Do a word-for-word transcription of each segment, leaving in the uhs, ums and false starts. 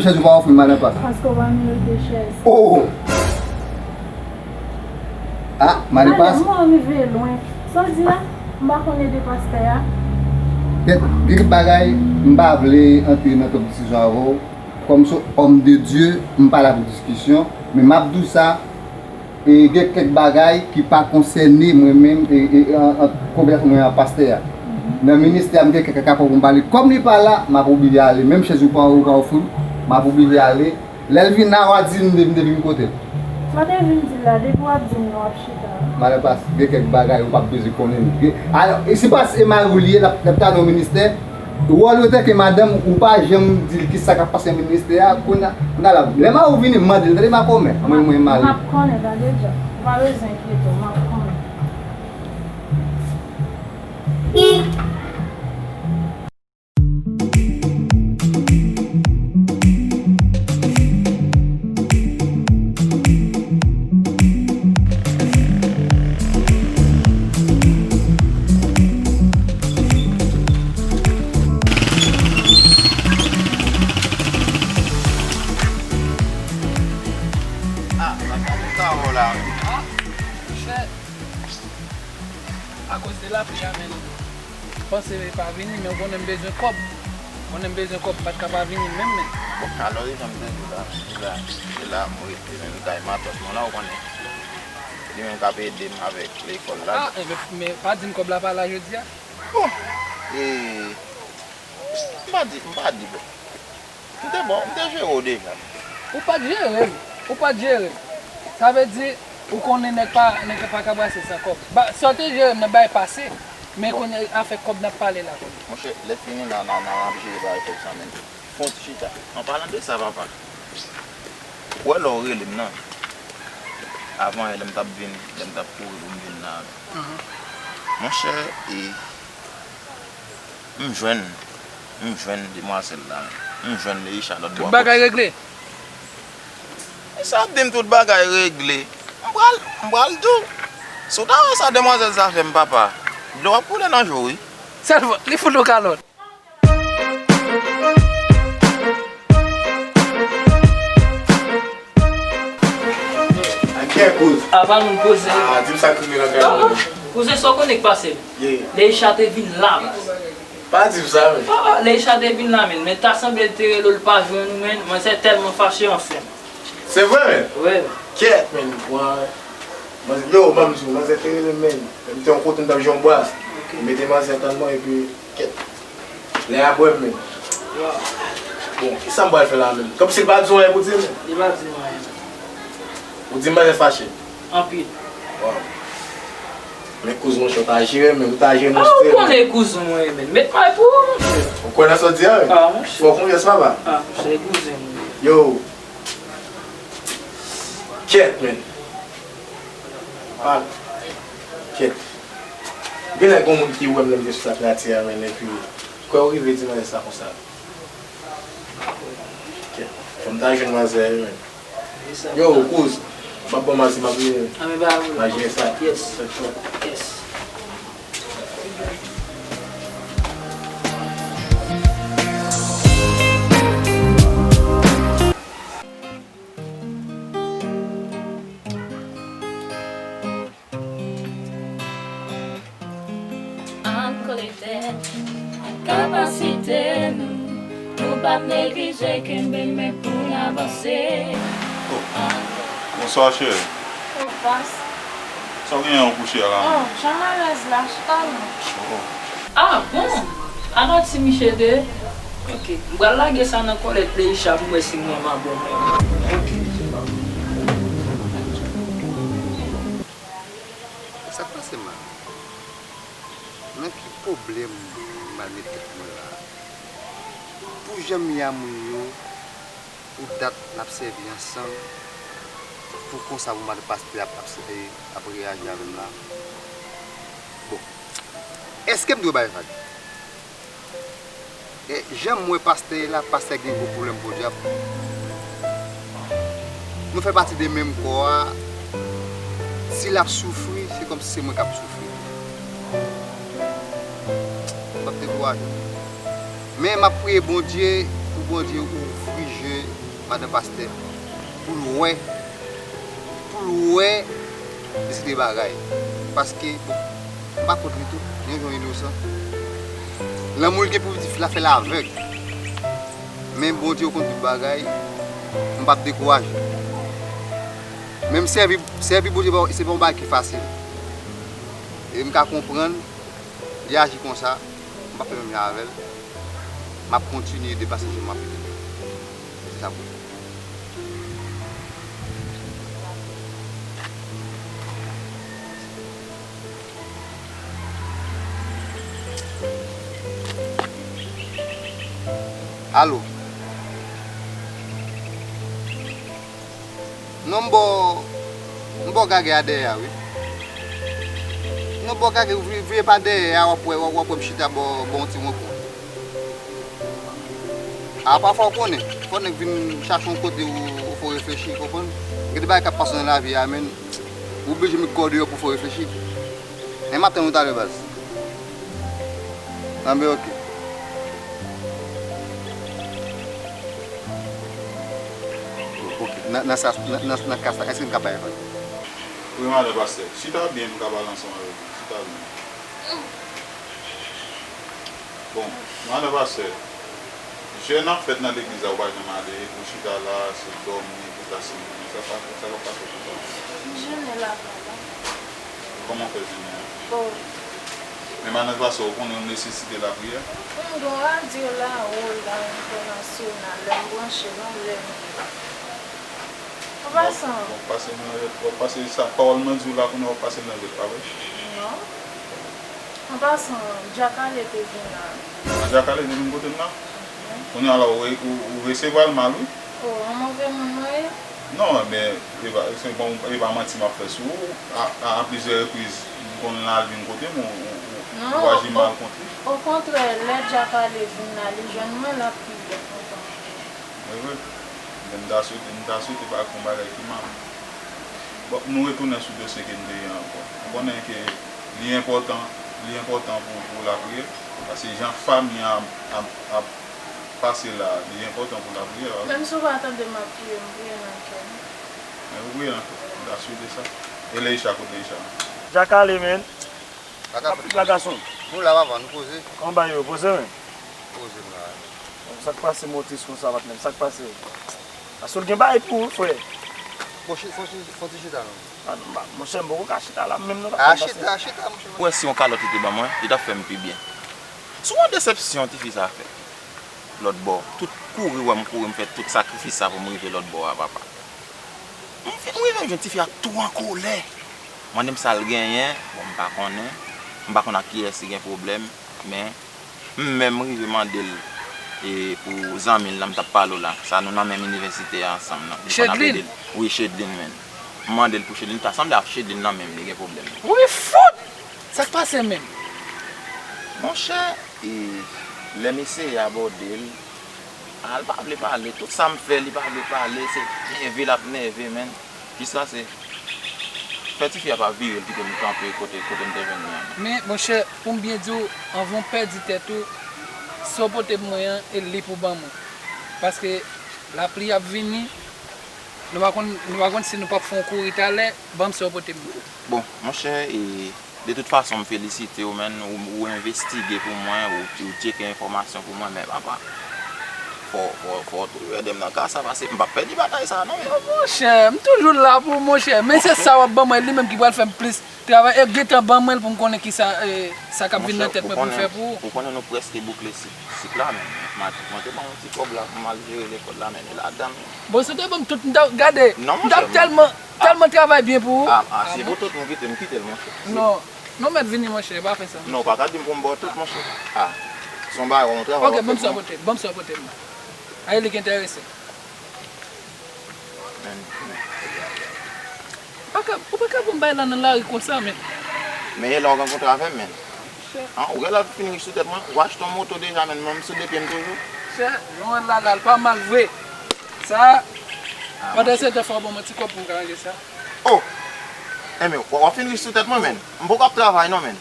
Chèz ou pa ofri m, madan Pas. Paske w pa vin rete chèz. Oh! Ah, madan Pas. Mwen rive lwen. Sa w di a? M pa konn ede pastè a. Gen, gen kèk bagay, m pa vle antre nan twòp diskisyon avè w. Kòm se homme de Dieu, m pa la pou diskisyon. Men m ap di w sa, e gen kèk bagay ki pa konsène mwen menm, e, e, an, an konvèsasyon mwen ak pastè a. Nan ministè a, m gen kèk kapab pou m pale. Kòm li pa la, m ap oblije ale. Menm chèz ou pa, ou pa ofri m, m ap oblije ale. Lè l vin la, w a di m de, m te vin kote l. Sa w te vin di la, depi w ap di m nan, w ap chita. Madan Pas, gen kèk bagay ou p ap bezwen konnen. Gen, alò, e se pa, se mari w li ye, l ap, l ap ta nan ministè. Wòl ou tanke madanm, ou pa janm di l kisa k ap pase nan ministè a. Kounye a, kounye a la, lè mari w vini, mande l, tande makomè. Mwen, mwen, mari. M ap konnen, tande Dja. Ou pa bezwen enkyete w, m ap konnen. Ah, sa ka, sa wè la. Ah, monchè. Akoz de lapli a, men. Panse pa vini, men ou konnen m bezwen kòb. Ou konnen m bezwen kòb, m pa t ka pa vini menm, men. Bon, alò, e jan m te di w la, m di la, e la, m rete, men m kay matant mwen la, ou konnen. Li menm k ap ede m avèk lekòl la. Ah, e, men, men pa di m kòb la pa la jodi a. Bon, e, m pa di, m pa di, bon. M te bon, m te jere w deja. Ou pa t jere m. Ou pa t jere m. Sa vle di, ou konnen nèg pa, nèg pa ka brase san kòb. Ba, sa w te jere m nan bay pase, men kounye a afè kòb n ap pale la kounye a. Monchè, lè fini la, n a, n a, n ap jere bagay kòb sa menm. Fon ti chita. An palan de sa, papa, ou wè lè w rele m nan, avan yè lè m t ap vin, lè m t ap kouri pou m vin la. Monchè, e, M jwenn, m jwenn demwazèl la, men. M jwenn Leisha lòt bò kote. Tout bagay regle? E sa ap di m tout bagay regle. M pral, m pral di w. Si w ta wè sa demwazèl sa fè m, papa, dlo ap koule nan je w, wi. Sèlman, li fout nou kalòt. Ak kè kouz. Apa nou poze? Ah, di m sa k rive nan kay la. Kouzen, sa w konnen k pase m? Yeah. Leisha te vin la, baz. Pa di m sa, men. Ah, ah, Leisha te vin la, men. Men ta sanble l te rele w, l pa jwenn ou, men. Manzè tèlman fache, anfen. Se vre, men? Wi. Kèt, men. Bwa. Manzè, yo, ban m di w, manzè te rele m, men. M te yon kote, m t ap jwe yon bwa. Ok. M mete manzè tann mwen, epi Kèt. Lè a bwè m menm. Bon, kisa m pral fè la menm? Kòmsi l pa di w anyen pou di m? Li pa di m anyen. Ou di m manzè fache? Anpil. Waw. Men kouz monchè, ou ta jere m menm, ou ta jere m. Ah, ou konnen kouz mwen menm. Met may pou ou, monchè. Ou kwè nan sa w di a, wi? Ah, monchè. Fè w konfyans, papa. Ah, monchè, e kouz mwen. Yo. Kèt, men. Pale. Kèt. Genlè gon moun ki wè m lè m te sou sa plati a, men, epi kwè ou rive di manzè sa konsa. Kèt. Fò m ta jwenn manzè, men. Yo, kouz, m ap pran manzè, m ap vini. Anben, pa pwoblèm. M a jere sa. Yes. Yes. Ann kole tèt, kapasite nou, nou p ap neglije kenbe men pou n avanse. Oh, bonswa, cheri. Oh, Pas. Sa w genyen ou kouche a la? Oh, jan m alèz la, chita non. Oh, oh. Ah, bon! Ala ti miche de. Ok, m pral lage sa nan kòlèt Leisha pou m wè si m renmen bon menm. Ok. Sa k pase m la? Nan ki pwoblèm m al met tèt mwen la? Pou jan m ye a moun yo, pou dat n ap sèvi ansanm, pou konsa pou madan pastè ap, ap, ap reyaji avè m la. Bon, èske m dwe bay vag? E jan m wè pastè ye la, pastè gen gwo pwoblèm podyab. Nou fè pati de menm kò a. Si l ap soufri, se kòmsi se mwen k ap soufri. M p ap dekouraje. Men m ap priye Bondye pou Bondye ouvri je madan pastè, pou l wè, pou l wè de seri de bagay. Paske, bon, m pa kont li tou, yon jan inosan. Lanmou l gen pou pitit fi la fè l avèg. Men Bondye konn tout bagay, m p ap dekouraje. Men m sèvi, sèvi Bondye, se pa yon bagay ki fasil. E m ka konprann, li aji konsa, m p ap fè menm jan avè l. M ap kontinye depase jan m ap ede. Se sa pou. Alo. Non, m ba w, m ba w gage a dèyè a, wi. Non, ba w gage, vire, vire pa dèyè a, w ap wè, w ap, w ap wè m chita ba w, ba w yon ti rankon. A, pafwa w konnen, fò nèg vin chache yon kote ou, ou fè w reflechi, konprann? Gen de bagay k ap pase nan lavi a, men ou oblije met kò w deyò pou w fè w reflechi. Men m ap tann ou talè, baz. Anben, oke. Ok, nan, nan sa, nan, nan, nan ka sa, èske n ka bay avan? Wi, madan pastè. Chita byen, m ka pale ansanm avèk ou. Chita byen. Bon, madan pastè, jèn ap fèt nan legliz la, ou pa janm ale, ou chita la, se dòmi, pwokrastine, sa pa, sa pa pase pou sa. Jennen la pa la. Kòman w fè jennen an? Oh. Men madan pastè, ou konnen yon nesesite lapriyè? M gon radyo la, wo la, entènasyonal, lè m branche l, yon lè m. An pasan. W ap pase nan lèt, w ap pase sa, pawòl mwen di w la, kounye a w ap pase nan lèt, pa vre? Non. An pasan, Djakale te vin la. An Djakale te vin kote m la? Mhm. Kounye a la, ou re-, ou, ou resevwa l mal, wi. Oh, an move moun mwen ye? Non, men, e pa, se bon, e pa manti m ap fè sou ou. A, a, a plizyè repriz, m konn l al vin kote m, ou, ou, ou, non, ou aji mal kont li. Okontrè, lè Djakale vin la, li jwenn mwen, l ap pi byen kontan. Mwen vre. Men m ta swete, m ta swete pa gon bagay ki mal. Bon, nou retounen sou dosye ke n te ye ankò. Ou konnen ke li enpòtan, li enpòtan pou, pou lapriyè. Paske jan fanmi an ap, ap, ap pase la, li enpòtan pou lapriyè, pa vre? Menm si w pa tande m ap priye, m priye nan kè m. Men ou priye nan kè w. M ta swete sa. E Leisha, kote Leisha? Djakale, men. Ap fèt la, gason. Nou la, papa, nou poze. Kòman bagay yo, poze, men? Poze m la. Sa k pase, Motis, konsa, patnè m? Sa k pase? Paske w gen bagay pou ou, frè. Fò ti, fò ti, fò ti chita, non. A, non, ba, monchè, m poko ka chita la, menm non, pa fè m pase. A, chita, chita, monchè. Ou wè si yon kalòt li te ban mwen, li t ap fè m pi byen. Sou yon desepsyon tifi sa fè. Lòt bò, tout kouri wè m kouri, m fè tout sakrifis sa pou m rive lòt bò a, papa. M fin rive, m jwenn tifi a tou an kolè. Mande m sa l genyen, bon, m pa konnen. M pa konn ak kiyès li gen pwoblèm, men m menm rive mande l, e, pou zanmi l lan m t ap pale w la. Sa nou nan menm inivèsite a ansanm nan. Li konn ap ede l. Wi, Chedlin, men. M mande l pou Chedlin, ta sanble a Chedlin nan menm li gen pwoblèm. Wi, fout! Sa k pase menm? Monchè, e, lè m eseye abòde l, a, l pa vle pale. Tout sa m fè, li pa vle pale. Se nève l ap nève, men. Jis la, se fè tifi a pa vire l kite m kanpe kote, kote m te jwenn li an. Men, monchè, pou m byen di w, anvan w pèdi tèt ou, sa w pote pou mwen an, e li pou ban mwen. Paske lapli ap vini, nou pa konn, nou pa konn si nou p ap fè yon kouri talè, ban m sa w pote pou mwen. Bon, monchè, e, de tout fason, m felisite w, men, ou, ou envestige pou mwen, ou, ou tcheke enfòmasyon pou mwen, men papa, fò, fò, fò w toujou ede m nan ka sa, paske m p ap pèdi batay sa a, non, men. Monchè, m toujou la pou ou, monchè, men se sa w ap ban mwen, li menm ki pral fè m plis travay, e gentan ban mwen l pou m konnen kisa, e, sa k ap vin nan tèt mwen pou m fè pou ou. Ou konnen nou prèske boukle sik, sik la, men, m a, mwen te ban yon ti kòb la pou m al jere lekòl la, men, e ladan l. Bon, si w te ban m tout, m t ap, gade, m t ap tèlman, tèlman travay byen pou ou. A, a, si pou tout, m kite, m kite l, monchè. Non, non, mèt vini, monchè, pa fè sa. Non, ou pa ka di m pou m ba w tout, monchè. A, se yon bagay, yon travay w ap fè pou mwen. Ok, ban m sa w pote, ban m sa w pote m nan. Aye, li k enterese. Men, men. Pa ka, ou pa ka pou m bay la nan lari konsa, men. Men e la w rankontre avè m, men. An, ou genlè fin rich sou tèt mwen, ou achte yon moto deja, men mwen m sou de pye m toujou. Chè, nou wè l la, la, l pa mal vre. Sa, pandan se tan, fò w ban mwen ti kòb pou m ka ranje sa. Oh! Enben, w, w ap fin rich sou tèt mwen, men. M poko ap travay, non, men.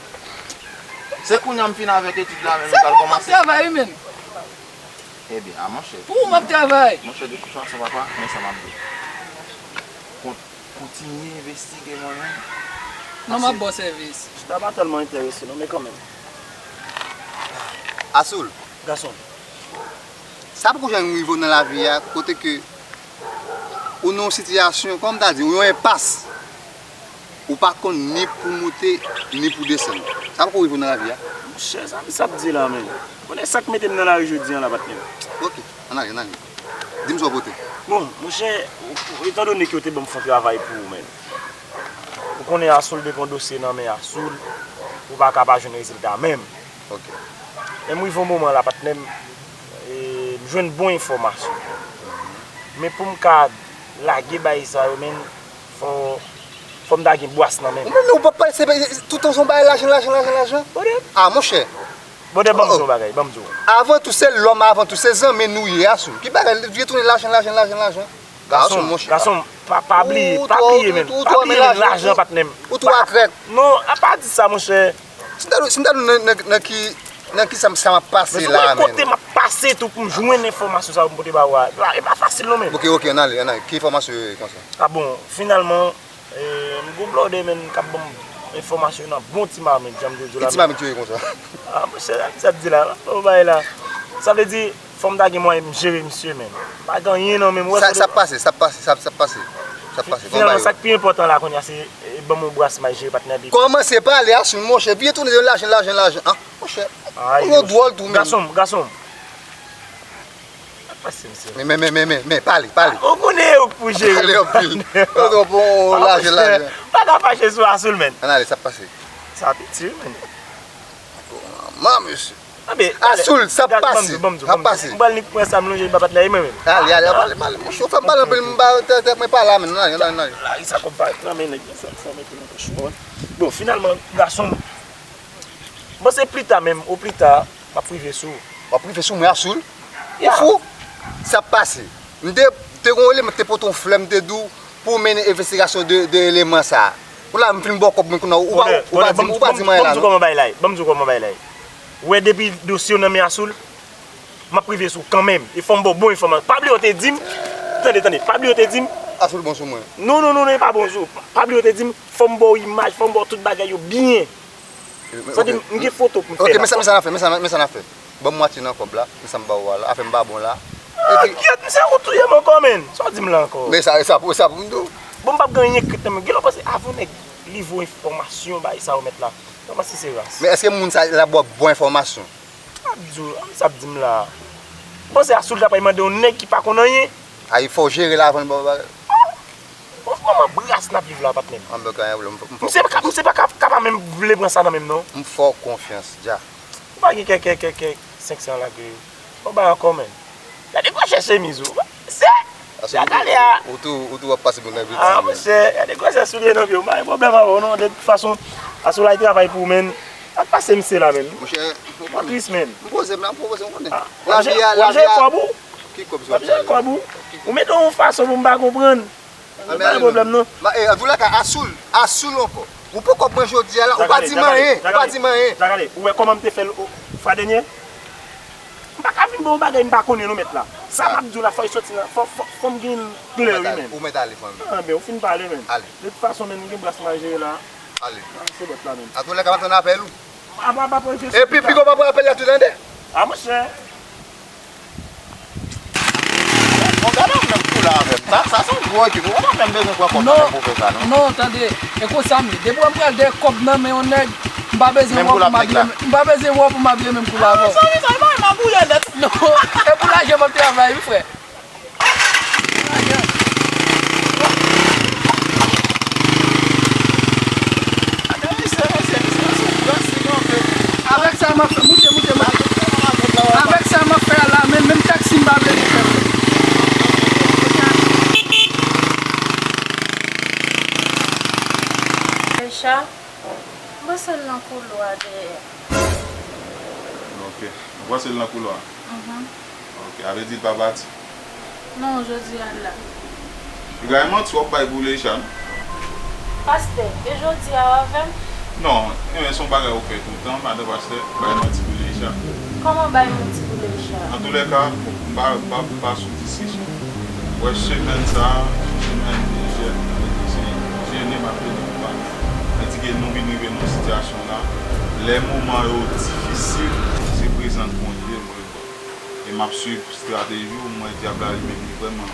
Se kounye a m fin avèk etid la, men m pral kòmanse. Se kounye a m ap travay, wi, men. Ebyen, a monchè. Pou ou m ap travay. Monchè, de tout fason, papa, men sa m ap di. Kon-, kontinye envestige mwen menm. Non, m ap ba w sèvis. Chita pa tèlman enterese non, men kanmenm. Asoul. Gason. Sa poko janm rive w nan lavi a, kote ke ou nan yon sitiyasyon, kòman m ta di, ou yon enpas. Ou pa konn ni pou moute, ni pou desann. Sa poko rive w nan lavi a? Monchè, sa m sa ap di la menm. Konnen sa k mete m nan lari jodi a la, patnè m. Ok, ann ale, ann ale. Di m sa w pote. Bon, monchè, etandone ke w te ban m fon travay pou ou menm. Ou konnen Asoul depi yon dosye nan men Asoul, ou pa ka pa jwenn rezilta menm. Ok. Men m rive yon moman la, patnè m, e, m jwenn bon enfòmasyon. Men pou m ka lage bagay sa yo, menm, fò, fò m ta gen bras nan men m. Ou menm, ou pa, pa, se, se, toutan se yon bagay lajan, lajan, lajan, lajan. Brother. Ah, monchè. Brother, ban m di w yon bagay, ban m di w. Avan tou, se lòm, avan tou, se zanmi nou ye, Asoul. Ki bagay, vye tounen lajan, lajan, lajan, lajan. Gason, monchè. Gason, pa, pa bliye, pa bliye, men. Pa bliye, men, lajan, patnè m. Ou twò akrèk. Non, a pa di sa, monchè. Si m ta di w, si m ta di w nan, nan, nan ki, nan ki sa m, sa m ap pase la, men. Kote m ap pase tou pou m jwenn enfòmasyon sa yo pou m pote ba ou a. E pa, e pa fasil non, men. Ok, ok, ann ale, ann ale. Ki enfòmasyon yo ye konsa? Ah bon, finalman, e, m gon blòdè, men, k ap ban m enfòmasyon nan bon ti mamit, jan m te di w la. Ki ti mamit yo ye konsa? Ah, monchè, sa m di la, pa yon bagay la. Sa vle di, fò m ta gen mwayen m jere misye, men. Pa gen anyen non, men m wè sa, sa ap pase, sa ap pase, sa, sa ap pase. Sa ap pase. Finalman, sa k pi enpòtan la kounye a, se, e, ban m yon bras m al jere patnè epi. Kòmanse pale a sou monchè, vye tounen de lajan, lajan, lajan. Ah, monchè. Ou yon dwòl tou, men. Gason m, gason m. Sa k pase, mesye? Men, men, men, men, men, men, pale, pale. Ou konnen yo k pou jere. Pale anpil. Ou twò bon, lajan, lajan. Pa ka fache sou Asoul, men. Ann ale, sa k pase? Sa piti, men. Manman, mesye. Asoul, sa ap pase. Sa ap pase. M pral nik pran sa m lonje ba patnè mwen menm. Ale, ale, pale, pale. Monchè, ou fè m pale anpil, m ba tèt mwen pale la, men. Ann ale, ann ale, ann ale. Larisa kòb pa nan men nèg yo, sa, sa mete nan pòch mwen. Bon, finalman, gason m, bon, se pli ta menm, o pli ta, m ap rive sou ou. W ap rive sou mwen, Asoul? Ou fou? Sa ap pase. M te, te gon eleman, te pote yon flè, m te di w pou w mennen envestigasyon de, de eleman sa a. Kounye a, m fin ba w kòb mwen, kounye a, ou pa, ou pa di m, ou pa di m anyen la, non. Ban m di w kòman bagay la ye. Ban m di w kòman bagay la ye. Ou wè, depi dosye w nan men Asoul, m ap rive sou w kanmenm. E fò m ba w bon enfòmasyon. Pa bliye w te di m, tande, tande, pa bliye w te di m. Asoul bon sou mwen. Non, non, non, non, e pa bon sou w. Pa bliye w te di m, fò m ba w imaj, fò m ba w tout bagay yo byen. Sa di m gen foto pou m fè la. Ok, men sa, men sa n ap fè, men sa, men sa n ap fè. Ban m mwatye nan kòb la, men sa m ba ou a la, afè m pa bon la. Ah, epi kyèt, misye ou touye m ankò, menn. Sa w di m la ankò? Men sa, sa pou, sa pou m di w. Bon, m p ap gen anyen k ret nan men. Genlè w panse avan nèg livre w enfòmasyon, bagay sa yo mèt la. Ou panse se ras. Men èske moun sa la ba w bon enfòmasyon? M ap di w, sa ap di m la. Ou panse Asoul ta pral mande yon nèg ki pa konn anyen? A, fò w jere l avan l ba w bagay. Bon, manman bras n ap viv la, patnè m. An, ben, ka yon pwoblèm, m fè w konfyans. Misye pa ka, misye pa ka, ka pa menm vle pran sa nan men m, non. M fè w konfyans, dja. Ou pa gen kèk, kèk, kèk, kèk senk san lage. Ou bay ankò, menn. Gade gwosè chemiz ou. Se, gade ale a. Ou tou, ou tou w ap pase moun nan vit. Ah, monchè, gade gwosè soulye nan pye w. M pa gen pwoblèm avè w, non. De tout fason, Asoul al travay pou ou, menn. Sa k pase misye la, menn? Monchè, ou konnen. Tris, menn. M poze m la, m poze m konnen. Ah, lavi a, lavi a. Kòb ou? Ki kòb sa w ap pale? Kòb ou? Ou mete w yon fason pou m pa konprann. Pa gen pwoblèm, non. Antoulèka, Asoul, Asoul ankò. Ou poko pran jodi a la, ou pa di m anyen, ou pa di m anyen. Zakale, ou wè kòman m te fè l fwa dènye? M pa ka vin ba w bagay m pa konnen non, mèt la. Sa m ap di w la, fò l soti nan, fò, fò, fò m gen klè, wi, menn. Ou mèt ale, fanmi. Ah, ben, ou fin pale, menn. Ale. De tout fason, menn, m gen bras m al jere la. Ale. Se bòt la, menn. Antoulèka, m ap tann apèl ou. Epi, piga w pa pran apèl la tou, tande? Ah, monchè. Bon, gade w menm koulè avè m. Sa, sa se yon gwo ekip. Ou pa menm bezwen pran kòb nan men m pou fè sa, non. Non, tande. E konsa m ye. Depi w wè m pral dèyè kòb nan men yon nèg, m pa bezwen wè w pou m abiye menm. M pa bezwen wè w pou m abiye menm koulè avè w. Ah, sa, sa, sa, m abouye nèt. Non, e pou lajan m ap travay, wi, frè. Avèk sa m ap fè, moute, moute, moute. Avèk sa m ap fè a la, menm, menm taksi m pa vle nou fè. Richard, m panse l nan koulwa dèyè. Ok. Ou panse l nan koulwa? Mhm. Ok, sa vle di l pa pati? Non, jodi a l la. Piga e manti w ap bay pou Leisha, non? Pastè, e jodi a w avè m? Non, e men se yon bagay ou fè toutan, madan pastè, bay manti pou Leisha. Kòman bay manti pou Leisha? Antoulèka, Pa, pa, pa sou diskisyon. Wè, semèn sa a, semèn jèn, se jene m ap jene pou pa. Mwen di ke nou vin rive nan sitiyasyon la. Lè moman yo difisil, se prezans Bondye mwen. E m ap swiv estrateji w, mwen dyab la li menm li vrèman,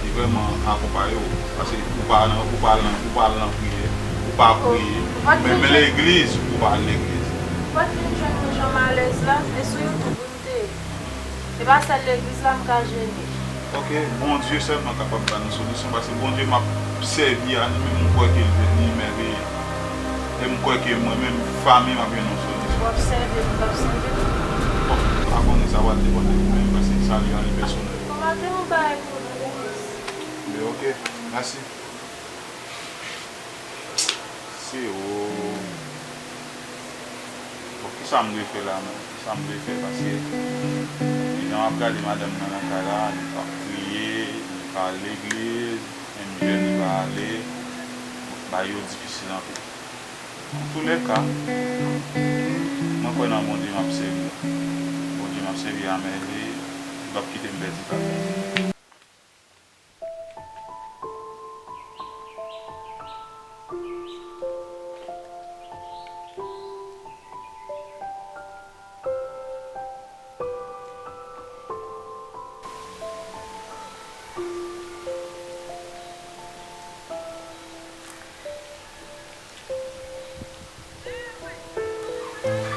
li vrèman akonpaye w. Paske ou pa nan, ou pa nan, ou pa al nan priyè, ou pa priye. Menm legliz, ou pa al legliz. Ou pa t vin jwenn mwen jan m alèz la, e sou YouTube wi m te ye. E pa sèl legliz la m ka jene. Ok, Bondye sèlman kapab ba nou solisyon, paske Bondye m ap sèvi a, li menm m kwè ke li, li mèveye. E m kwè ke mwen menm, fanmi m ap jwenn yon solisyon. W ap sèvi l, m p ap sèvi l. Bon, m pa konnen, sa pral depann de li menm, paske sali a li pèsonèl. Bon, m ap di yon bagay pou nou, Denis. Men ok, mèsi. Se ou. Bon, kisa m dwe fè la menm? Kisa m dwe fè? Paske jan m ap gade madanm nan nan kay la, li pa priye, li pa al legliz, menm jèn li pa ale. Bon, bagay yo difisil anpil. Antoulèka, mwen kwè nan Bondye m ap sèvi a. Bondye m ap sèvi a mèveye, li p ap kite m pèdi bagay.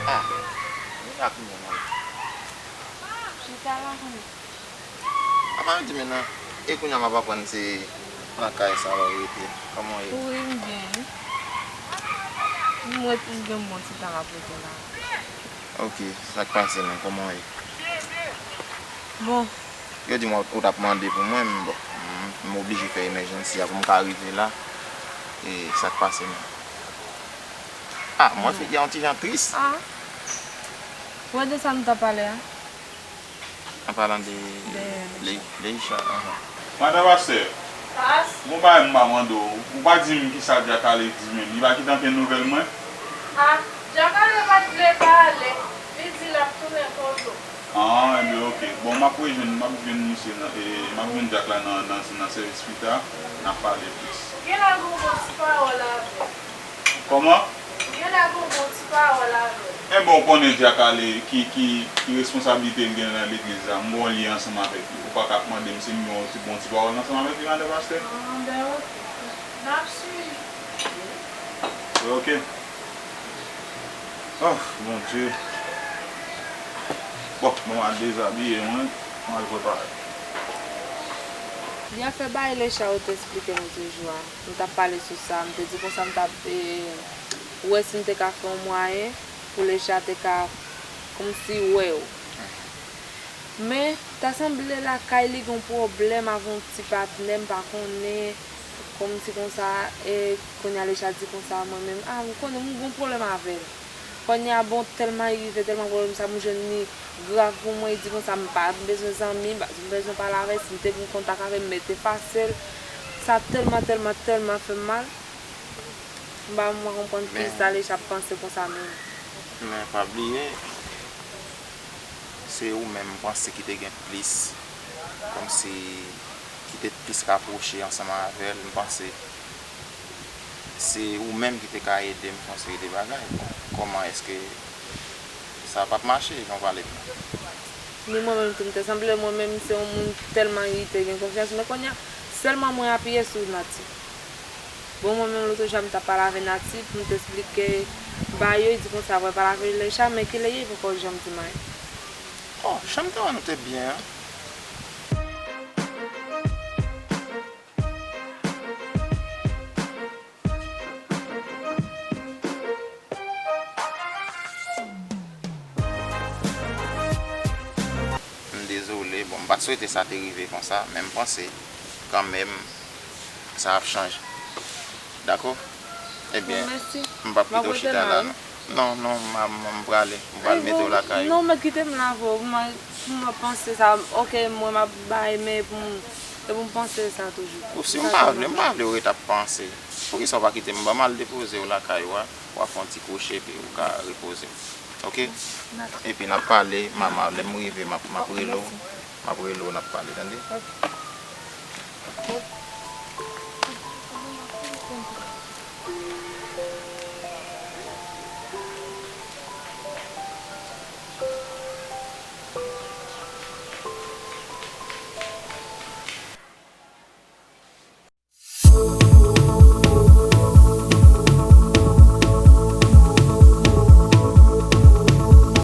Ah, vin ak nou non. Chita la kounye a. Apa yo di men nan, e kounye a m ap aprann se nan kay sa la w rete. Kòman w ye? Wi, m byen wi. M ret, m gen bon ti tan m ap rete la. Ok, sa k pase menm? Kòman w ye? Bon. Yo di m ou t ap mande pou mwen, men bon, m, m oblije fè emèjansi a pou m ka rive la. E sa k pase menm? Ah, mwen figi a yon ti jan tris. Ah. Wè de sa nou t ap pale a? An palan de Leisha, anhan. Madan pastè, gon bagay m pa mande w, ou pa di m kisa Dyak Ale di menm, li pa kite ankenn nouvèl mwen? Ah, Dyak Ale pa t vle pale, li di l ap tounen kote w. Ah, enben ok. Bon, m ap rejwenn, m ap jwenn misye nan, e, m ap jwenn Dyak la nan, nan, nan sèvis pita, n ap pale plis. Ou genlè gon bon ti pawòl avè l. Kòman? Ou genlè gon bon ti pawòl avè l. Enben, ou konnen Dyak Ale, ki, ki, ki responsablite l gen nan legliz la, m gon lyen ansanm avèk li. Ou pa ka ap mande m si m gen yon ti bon ti pawòl ansanm avèk li, madan pastè? Ah, ben, ok. N ap swiv. Ok. Oh, Bondye. Bon, mwen al dezabiye mwen, mwen al prepare. Li afè bay Leisha ou te esplike m lòt jou a. M t ap pale sou sa, m te di konsa m t ap, e, wè si m te ka fè yon mwayen pou Leisha te ka kòmsi wè w. Men, ta sanble lakay li gen yon pwoblèm avè yon ti patnè, m pa konnen, kòmsi konsa, e, kounye a Leisha di konsa, mwen menm, a, m konnen m gen yon pwoblèm avè l. Kounye a, bon, tèlman li rive, tèlman pwoblèm sa, m jwenn li grav pou mwen, li di konsa, m pa bezwen zanmi, m pa bezwen pale avè l, si m te gen kontak avè l, m mete efase l. Sa tèlman, tèlman, tèlman fè m mal. M pa, m pa konprann kisa Leisha ap panse konsa menm. Men pa bliye, se ou menm m panse ki te gen plis, kòmsi ki te plis rapwoche ansanm avè l, m panse se ou menm ki te ka ede m fè yon seri de bagay. Bon, kòman èske sa p ap mache, jan w pale m nan? Ni mwen menm tou, m te sanble mwen menm se yon moun tèlman irite, gen konfyans, men kounye a, sèlman mwen apiye sou Natif. Bon, mwen menm lòt jou a m t ap pale avè Natif, m te esplike bagay yo, li di konsa, vre pale avè Leisha, men kilè ye, li poko janm di m anyen. Oh, jan m te wè nou te byen an. M dezole, bon, m pa t swete sa te rive konsa, men m panse kanmenm sa ap chanje. Dakò? Ebyen, m p ap kite w chita la non. Non, non, m, m, m prale. M pral mete w lakay ou. Non, men kite m la vre. Pou mwen, pou mwen panse sa. Ok, mwen m ap bay, men pou m, e pou m panse sa toujou. Ou si m pa vle, m pa vle w ret ap panse. Poukisa w pa kite m? Ban m al depoze w lakay ou a. W a fè yon ti kwoche epi ou ka repoze w. Ok? Epi n ap pale, mama, lè m rive, m ap, m ap rele w. M ap rele w, n ap pale, tande?